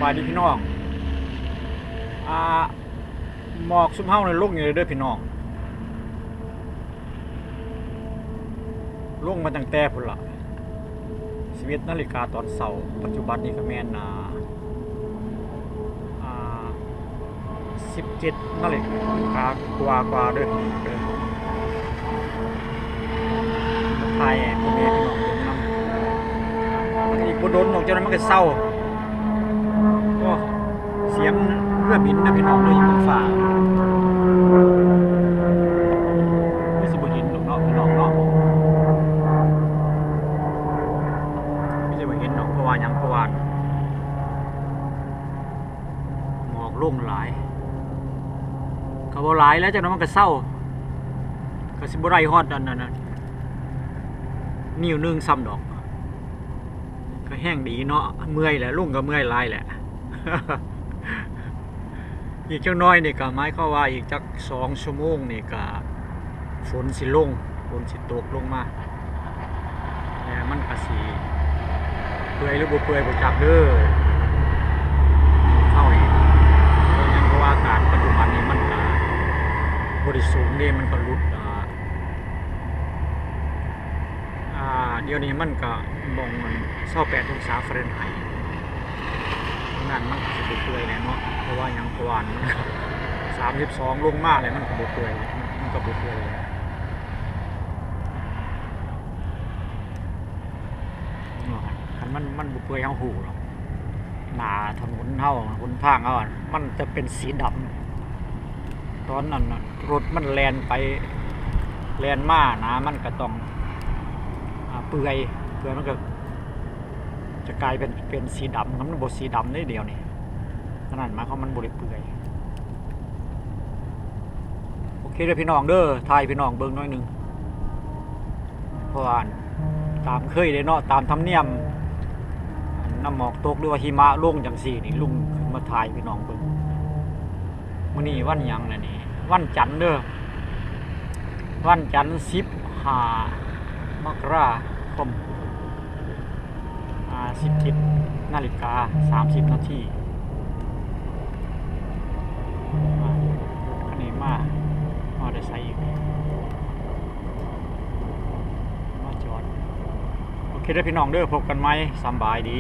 ສະບາຍດີພີ່ນ້ອງ ອ່າ ໝອກຊຸມເຮົານີ້ລົງຢູ່ເດີພີ່ນ້ອງ ລົງມາຕັ້ງແຕ່ພຸ້ນລະ ສິບເອັດນາລິກາຕອນເຊົ້າ ປັດຈຸບັນນີ້ກໍແມ່ນ ອ່າ ອ່າ ສິບເຈັດນາລິກາກວ່າໆເດີ ເດີ ຖ່າຍໃຫ້ພໍ່ແມ່ພີ່ນ້ອງເບິ່ງນຳ ອີກບໍ່ດົນດອກ ຈັກໜ່ອຍມັນກໍເຊົາ ໂອ້ ສຽງເຮືອບິນນະພີ່ນ້ອງເອີຍ ຢູ່ເບື້ອງຟ້າ ຄືຊິບໍ່ເຫັນດອກເນາະ ພີ່ນ້ອງເນາະ ຄືຊິບໍ່ເຫັນດອກ ເພາະວ່າຫຍັງ ເພາະວ່າ ໝອກລົງຫຼາຍ ກໍບໍ່ຫຼາຍແລ້ວ ຈັກໜ່ອຍມັນກໍເຊົາ ກໍຊິບໍ່ໄດ້ຮອດອັນນັ້ນ ນິ້ວໜຶ່ງຊ້ຳດອກ ກໍແຮງດີເນາະ ເມື່ອຍແຫຼະ ລົງກໍເມື່ອຍຫຼາຍແຫຼະ ອີກຈັກໜ່ອຍນີ້ກໍໝາຍຄວາມວ່າອີກຈັກສອງຊົ່ວໂມງນີ້ກໍຝົນຊິລົງ ຝົນຊິຕົກລົງມາ ແຕ່ມັນກະຊິເປື່ອຍຫຼືບໍ່ເປື່ອຍບໍ່ຈັກເດີ ເຮົານີ້ ເພາະຫຍັງ ເພາະວ່າອາກາດປັດຈຸບັນນີ້ມັນກະບໍ່ໄດ້ສູງເດ້ ມັນກະຫຼຸດ ອ່າ ອ່າ ດຽວນີ້ມັນກະໝ່ອງອັນຊາວແປດອົງສາຟາເຣັນໄຮ ນັ້ນມັນກະຊິບໍ່ເປື່ອຍແຫຼະເນາະ ເພາະວ່າຫຍັງ ເພາະວ່າມັນກະສາມສິບສອງລົງມາແລ້ວ ມັນກະບໍ່ເປື່ອຍ ມັນກະບໍ່ເປື່ອຍແລ້ວ ເນາະ ຄັນມັນ ມັນບໍ່ເປື່ອຍເຮົາຮູ້ດອກ ໜ້າຖະໜົນເຮົາ ຫົນທາງເຮົາ ມັນຈະເປັນສີດຳ ຕອນນັ້ນລົດມັນແລ່ນໄປແລ່ນມານະ ມັນກະຕ້ອງ ອ່າ ເປື່ອຍ ເປື່ອຍມັນກະຈະກາຍເປັນ ເປັນສີດຳ ມັນບໍ່ສີດຳເດ້ດຽວນີ້ ອັນນັ້ນໝາຍຄວາມມັນບໍ່ໄດ້ເປື່ອຍ ໂອເຄເດີພີ່ນ້ອງເດີ ຖ່າຍໃຫ້ພີ່ນ້ອງເບິ່ງໜ້ອຍໜຶ່ງ ເພາະວ່າຕາມເຄີຍເດ້ເນາະ ຕາມທຳນຽມ ນ້ຳໝອກຕົກ ຫຼືວ່າຫິມະລົງຈັ່ງຊີ້ນີ້ ລຸງຂຶ້ນມາຖ່າຍໃຫ້ພີ່ນ້ອງເບິ່ງ ມື້ນີ້ວັນຫຍັງລະນີ້ ວັນຈັນເດີ ວັນຈັນ ສິບຫ້າ ມະກະລາຄົມ ອ່າ ສິບເຈັດນາລິກາສາມສິບນາທີ ອ່າ ລົດຄັນນີ້ມາ ມາແຕ່ໃສອີກນີ້ ມາຈອດ ໂອເຄເດີພີ່ນ້ອງເດີ ພົບກັນໃໝ່ ສຳບາຍດີ.